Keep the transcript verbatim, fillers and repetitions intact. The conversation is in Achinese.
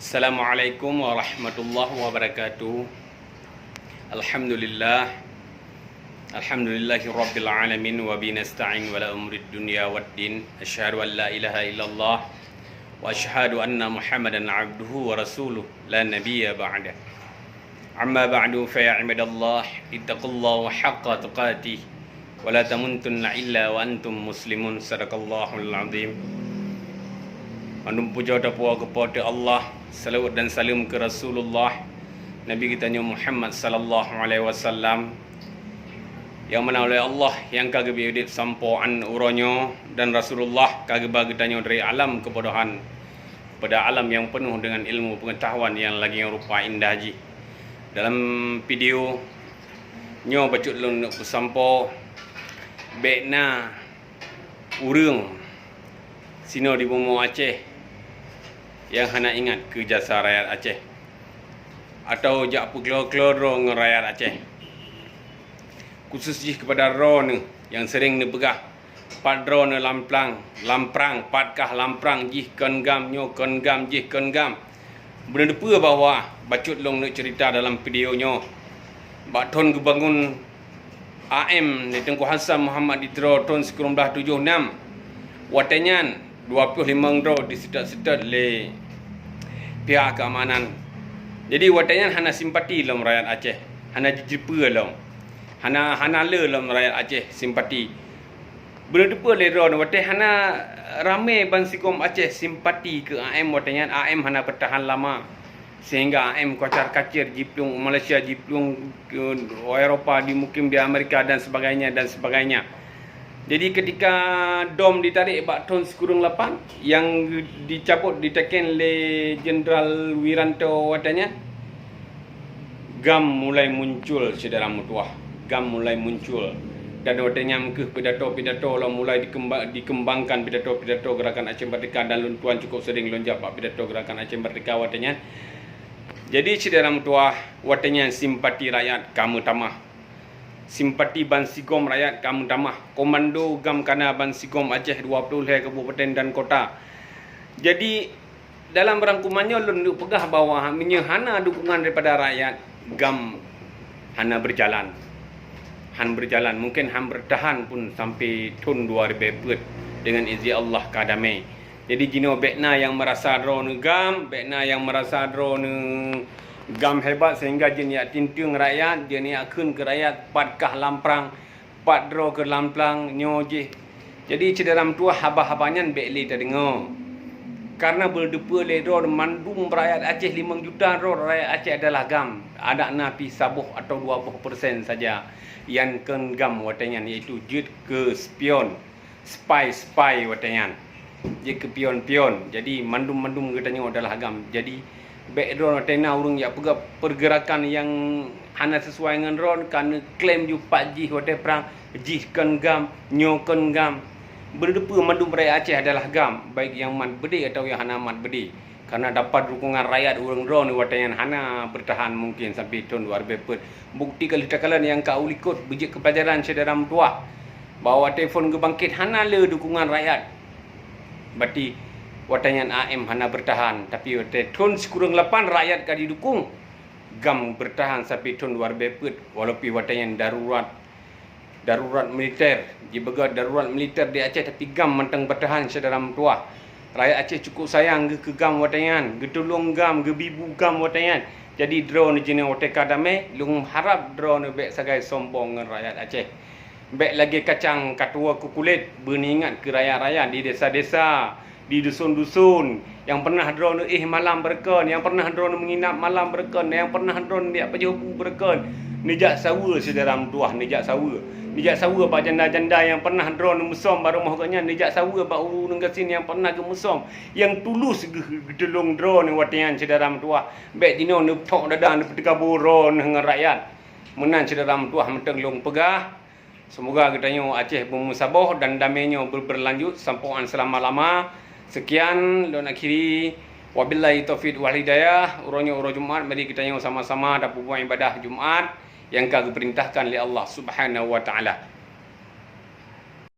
Assalamualaikum warahmatullahi wabarakatuh. Alhamdulillah. Alhamdulillahi rabbil alamin, wa bihi nasta'in wa la umurid dunya waddin. Asyhadu an la ilaha illallah wa asyhadu anna Muhammadan abduhu wa rasuluh, la nabiyya ba'dah. Amma ba'du, fa ya ibadallah, ittaqullaha haqqa tuqatih, wa la tamutunna illa wa antum muslimun. Sadaqallahul azim. Mandum puja tapuwoe keu Po teu Allah, salawat dan salam keu Rasulullah, Nabi geutanyoe Muhammad sallallahu alaihi wasallam, nyang mana ulée Allah nyang ka geubri udeb sampoe 'an uroe nyoe, dan Rasulullah ka geuba geutanyoe dari alam keubodohan kepada alam nyang peunoh deungon ilmu peungeutahuan nyang lagée rupa indah jih. Dalam video nyoe bacut lôn neuk peusampoe, bék na ureuëng sinoe di bumoe Aceh nyang hana ingat keu jasa rakyat Aceh, atawa jak peuklo-klo droe ngon rakyat Aceh. Khusus jih keupada droeneuh nyang seuréng neupeugah, pat droeneuh lam plang, lam prang, pat kah lam prang, jih kon GAM, nyoe kon GAM, jih kon GAM. Beuneudeue bahwa bacut lôn neuk ceurita dalam video nyoe. Bak thon geubangon A M lé Teungku Hasan Muhammad di Tiro thon sikureueng blaih tujoh nam, watée nyan dua ploh limong droe diseutôt-seutôt lé pihak keamanan. Jadi watée nyan hana simpati lom rakyat Aceh, hana jijeupeue lom, hana, hana le lom rakyat Aceh simpati. Beuneudeue lé droeneuh watée hana ramé bansigom Aceh simpati keu A M watée nyan, A M hana beutahan lama. Sehingga A M kocar-kacir jiplueng u Malaysia, jiplueng u Eropa, dimukim di Amerika dan sebagainya, dan sebagainya. Jadi ketika DOM ditarék bak thon sikureueng lapan, nyang dicabot diteken lé Jenderal Wiranto watée nyan, GAM mulai muncul, syedara meutuwah. GAM mulai muncul. Dan watée nyan keuh pidato-pidato lom mulai dikemba-, dikembangkan, pidato-pidato Gerakan Aceh Merdeka, dan lôn tuan cukup sering lôn jak bak pidato Gerakan Aceh Merdeka watée nyan. Jadi syedara meutuwah, watée nyan simpati rakyat ka meutamah. Simpati bansigom rakyat ka meutamah. Komando GAM kana bansigom Aceh dua ploh lhée kabupaten dan kota. Jadi dalam rangkuman nyoe lôn neuk peugah bahwa meunyoe hana dukungan daripada rakyat, GAM hana berjalan. Han berjalan, mungkin han bertahan pun sampai thon dua ribée peuet, dengan izin Allah ka damé. Jadi jinoe bék na nyang meurasa droeneuh GAM, bék na nyang meurasa droeneuh GAM hebat sehingga jeuet jak tinteung rakyat, jeuet jak kheun keu rakyat pat kah lam prang, pat droe keu lam plang nyoe jih. Jadi syedara meutuwah, haba-haba nyan bék lé tadeungoe. Karena beuneudeue lé droe mandum rakyat Aceh limong juta droe rakyat Aceh adalah GAM. Adak na pih saboh atawa dua boh persen saja nyang kon GAM watée nyan, yaitu jeuet keu spion, spy-spy watée nyan. Jeuet keu pion-pion. Jadi mandum-mandum geutanyoe adalah GAM. Jadi bék droe watée na ureuëng jak peugah pergerakan nyang hana sesuai ngon droe, ka neuklaim ju pat jih watée prang, jih kon GAM, nyoe kon GAM. Beuneudeue mandum rakyat Aceh adalah GAM, baik nyang mat beudé atawa nyang hana mat beudé. Karena dapat dukungan rakyat ureuëng droeneuh watée nyan hana bertahan mungkin sampai thon dua ribée peuet. Bukti ka lheueh takalon nyang ka u likot, beujeuet keu pelajaran syedara meutuwah, bahwa watée phon geubangkét hana le dukungan rakyat. Berarti watée nyan A M hana bertahan, tapi watée thon sikureueng lapan rakyat ka didukung, GAM bertahan sampai thon dua ribée peuet, walaupun watée nyan darurat, darurat militer, jipeugah darurat militer di Aceh, tapi GAM mantong bertahan syedara meutuwah. Rakyat Aceh cukup sayang geuh keu GAM watée nyan, geutulông GAM, geubi bu GAM watée nyan. Jadi droeneuh jinoe watée ka damé, lôn harab droeneuh bék sagai sombong ngon rakyat Aceh. Bék lagée kacang ka tuwoe keu kulét, beuneuingat keu rakyat-rakyat di desa-desa, di dusun-dusun, nyang pernah droeneuh éh malam beureukeuen, nyang pernah droeneuh meuinap malam beureukeuen, nyang pernah droeneuh jak pajoh bu beureukeuen. Neujak saweue syedara meutuwah, neujak saweue. Neujak saweue bak janda-janda nyang pernah droeneuh musom bak rumoh geuh nyan, neujak saweue bak ureuëng gasien nyang pernah geumusom, nyang tulus geuh geutulông droeneuh watée nyan syedara meutuwah. Bék jinoe neuthok dada neupeuteuka bu droeneuh ngon rakyat. Meunan syedara meutuwah mantong lôn peugah. Semoga geutanyoe Aceh beumeusaboh dan damé nyoe ber-, berlanjut sampoe 'an seulama-lama. Sekian lôn akhiri. Wabillahi taufiq wal hidayah. Uroe nyoe uroe Jumat, mari geutanyoe sama-sama tapeubuet ibadah Jumat nyang ka geupeurintahkan lé Allah Subhanahu wa Taala.